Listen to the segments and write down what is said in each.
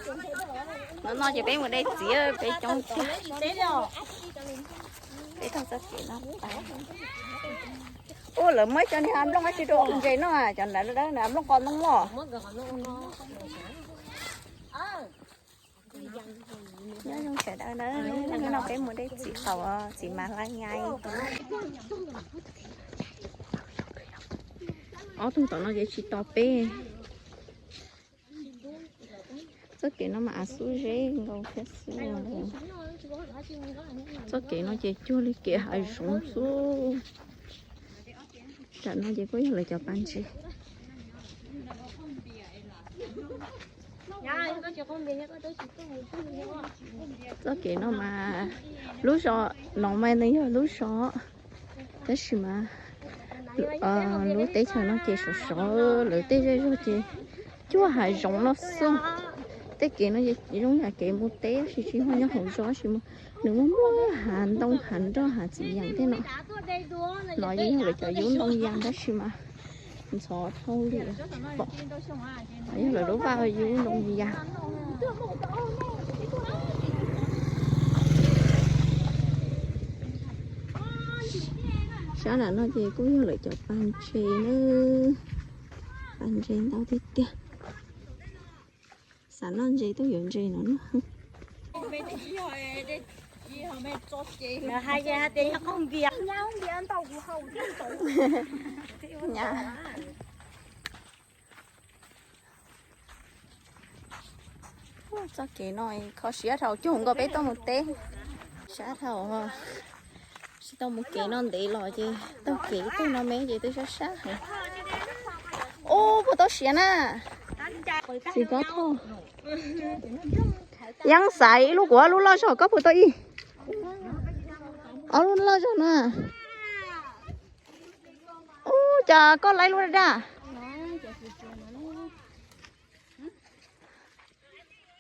No no ces peb mus de txiv, peb coob tiag. Peb taug txoj kev no. Ua lawv muab cov niag nplooj tsis rau ntses no, cov nrad nplooj qos ntoo los. Nyob zoo sawv daws na, no peb mus de txiv qaub, txiv mas laj nyai. Ob tug tom no ces tsis tos peb. Txoj kev no mas av xub zeb nkaus thiab xwb. Txoj kev no ces cuag li kev hav zoov xwb. Tam no ces kuj yog lawv cov pas ntses. Txoj kev no mas lub zos no mas nws yog lub zos, tab sis mas lub teb chaws no ces sov sov, lawv tej zej zog ces cuag hav zoov no xwb. Tej kev no ces zoo yam kev mus teb tab sis tsis ho nyob hauv zos tab sis nws muaj muaj hav ntoo hav nroj hav txiv yeem tej no. No yog lawv cov yub ntoo yas tab sis mas ntxhov dhau li tsis pom. Yog lawv lub vaj yub ntoo yas. Sab nram no ces kuj yog lawv cov pas ntses na. Pas ntses ntau tiag tiag. Xav noj ntses tuaj yuav ntses no noj. Txoj kev no kho siab dhau, cuag nkaus peb tuaj mus teb. Sab dhau, tsis tau mus kev no ntev los ces taug kev tuaj no me ces twb sab sab heev. Ub, puas tau siav na? Txiv kab thoj. Yeej xaiv ib lub kuv ob lub loj zog, koj puas tau ib? Ob lub loj zog na. Ub, cas koj laib lub daj daj?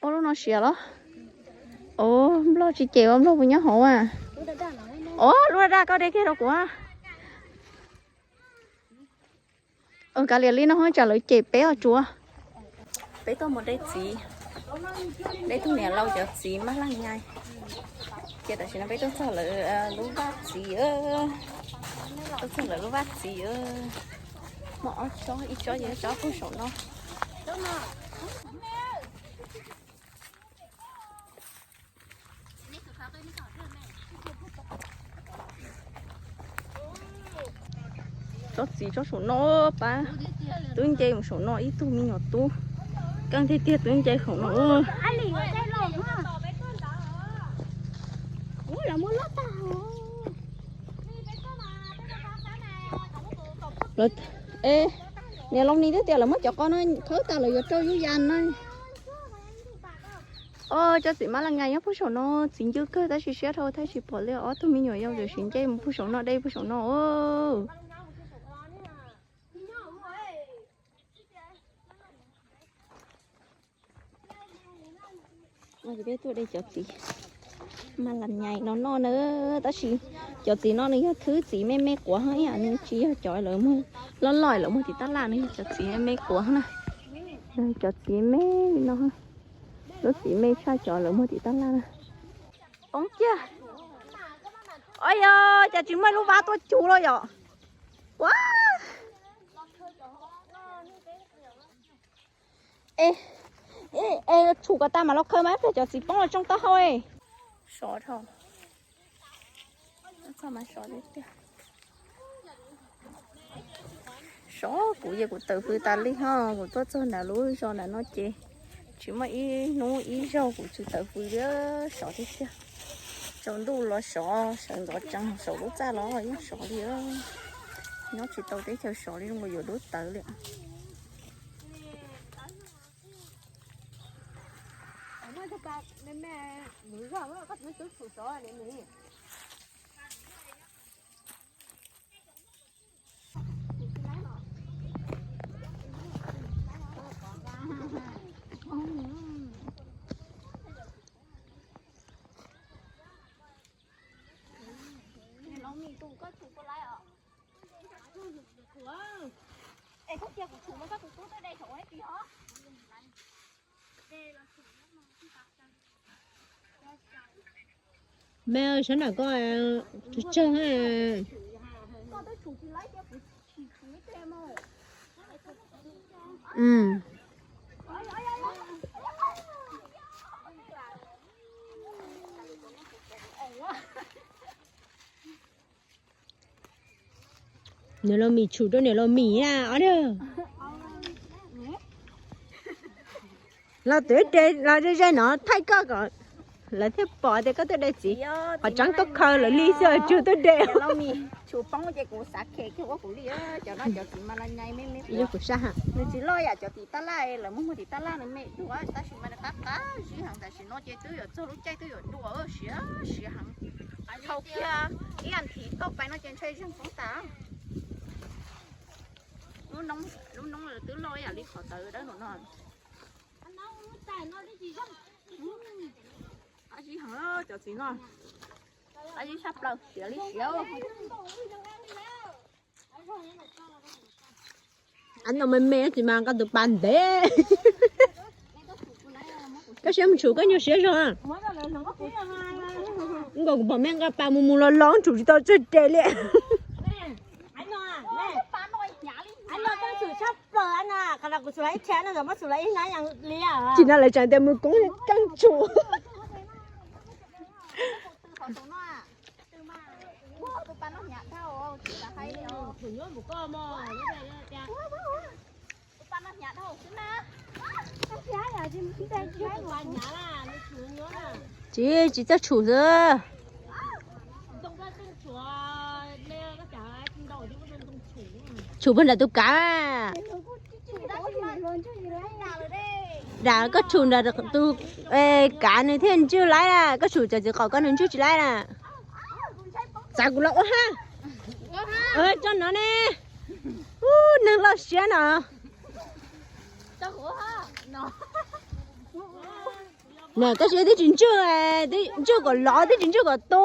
Ua lub no siav los? Ov, nplog tsis cem ua nplog puas nyob hauv a? Ov, lub daj daj koj de kiag rau kuv. Kav liam li no tsam lawv cem peb os tsuav. Peb tuaj mus de txiv, de tug niam laus cov txiv mab laj nyai. Ces tam sim no peb tuaj txog lawv lub vaj txiv, tuaj txog lawv lub vaj txiv. Muaj ob tsob, ib tsob ces tsob puag saum no. Tsob txiv tsob saum no pab, twb nce mus saum no ib tug me nyuam tub. Keej tiag tiag twb nce saum no. Niam Loo Nis twb tias lawv muab cov qos no khawb tas lawv yuav rau yub ya na. Cov txiv mab laj nyai nyob puag saum no txiv ncw kawg tab sis siab dhau thiaj tsis pom li, ob tug me nyuam yaus tam sim nce mus puag saum no de puag saum no. Peb tuaj de cov txiv mab laj nyai no noj na, tab sis cov txiv no nws yog thwb txiv me me quav, nws tsis yog cov lawv muag loj loj lawv muag tim tab laj, nws yog cov txiv me me quav na. Cov txiv me li no, lub txiv me tshaj cov lawv muag tim tab laj na. Poob kiag. Ua yog cas tsis muaj lub vab tuaj cuv los yom? Ua, e, e, tshum kom tas mam los khaws mas ib pliag cov txiv poob los tsoo taub hau. Sov dhau. Sov, kuv ces kuv tawm fws tas li ho, kuv tuaj txog nram lub zos nram no ces tsis muaj ib hnub ib zaug kuv tsis tawm fws li, sov tiag tiag. Tsaus ntuj los sov, sawv ntxov tsees saum lub txaj los yeej sov li. Nyob tsis tau teb chaws sov li zoo nkaus yuav dub tawv li. Es koj cia kuv tshum no, koj tus tub twb de saum ib tis os. Me sab nram koj tsawg tsawg. Niam los mis tshum rau niam los mis na ob niag. Los twb de los ze ze no thaij koj kom lawv thiaj pom tias koj twb de txiv. Qhov tseeb koj khaws lawv li xwb tsuas twb de. Tshum poob ces kuv xav khem kiag ua kuv li. Cov no cov txiv mas los nyai me me. Yog kuv sab ha. Nws tsis loj yam cov tim tab laj, lawv muab muag tim tab laj nws me dua tab sis mas nws qab qab zib heev. Tam sim no ces twb yuav txog lub caij twb yuav dua siav siav heev. Dhau kiag ib as thiv toj pais no ces ntshai zeeg poob tas. Lub noob twb loj yam li qhov tawv dawb no. Qab zib heev cov txiv no. Qab zib sab plaws siav li siav. Ab no me me tsis mas koj tus pas ntev. Koj siab mus tshum koj nyuag siab zog. Nkaus kuv pom me nqa pas mus mus los los tshum tsis tau tsawg tes li. Tsis no lawv tseem tias mus koob keej tshum. Tsis, tsis txawj tshum xwb. Tshum puag nram tus kav. Dam koj tshum nram tus kav nws thiaj ntswj laib, koj tshum cov txiv qaum koj nws ntswj tsis laib na. Txav kuv los ua hab. Tso no ne. Ub, neeg loj siab no. Koj siab twb tsis ntswj, ntswj kom lov twb tsis ntswj kom tu.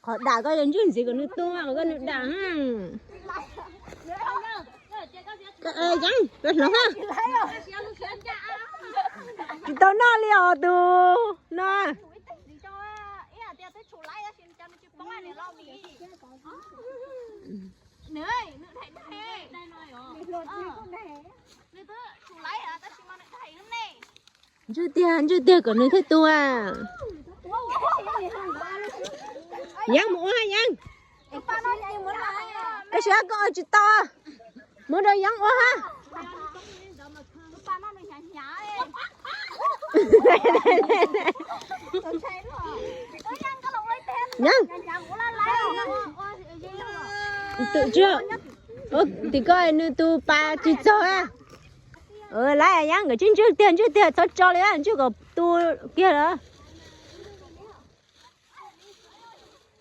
Qhov dam koj yog ntswj ntxiv kom nws tu, qhov koj nws dam. Yeeb, koj hloov hab. Tsis tau noj li os tus no. Ntswj tiag, ntswj tiag kom nws thiaj tu. Yeeb mus ua hab Yeeb. Koj siab koj ua tsis tau. Muab rau Yeeb ua hab. Yeeb. Tim koj nws tus pas tsis txog. Laib Yeeb, nkawd tsis ntswj tiag, ntswj tiag txhob tso li, ntswj kom tu kiag lawm.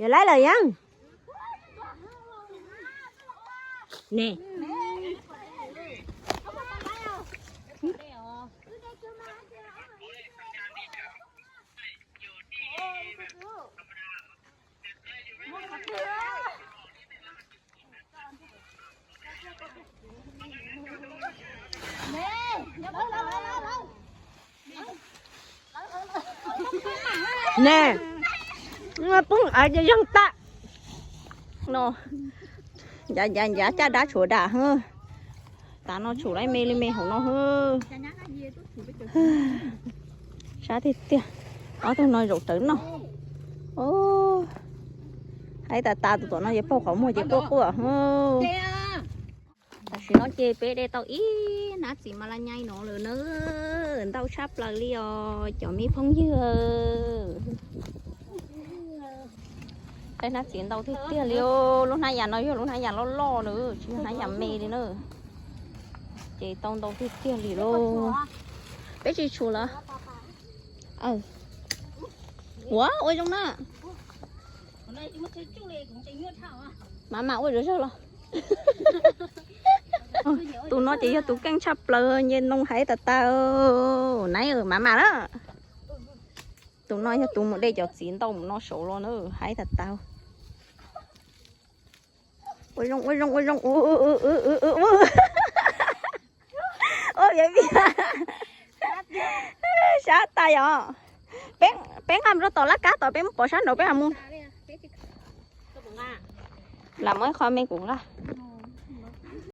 Yog laib lawm Yeeb. Ne. Ne, poob av ces yoog tag no. Ncav ncav ncav caj dab tshuav dam hwb. Tav no tshum laib me li me hauv no hwb. Sab tiag tiag. Ob tug no zaum rawv noj. Haib tas tas tus tom no ces paug qhov muag ces quaj quaj hwb. Tam sim no ces peb de tau ib hnab txiv mas la nyai no lawm na. Ntau tshaj plaws li os cov me phooj ywg. Hnab txiv ntau tiag tiag li. Lub hnab yas no yog lub hnab yas loj loj na, tsis yog hnab yas me li na. Ces tau ntau tiag tiag li lauj. Peb tsis tshum lawm. Ua ua zoo na. Mas mas ua zog zog los. Tus no ces yog tus keej tshaj plaws, nce ntoo haib tas tas. Naiv mas mas na. Tus no yog tus mus de cov txiv ntau mus no saud los na, haib tas tas. Ua zoo ua zoo ua zoo. Ua viav vias. tab tais os. Peb nqa mus rau tom laj kab tom peb mus pov sab nraud peb mus. Lam muab ib qho me kuv nqa.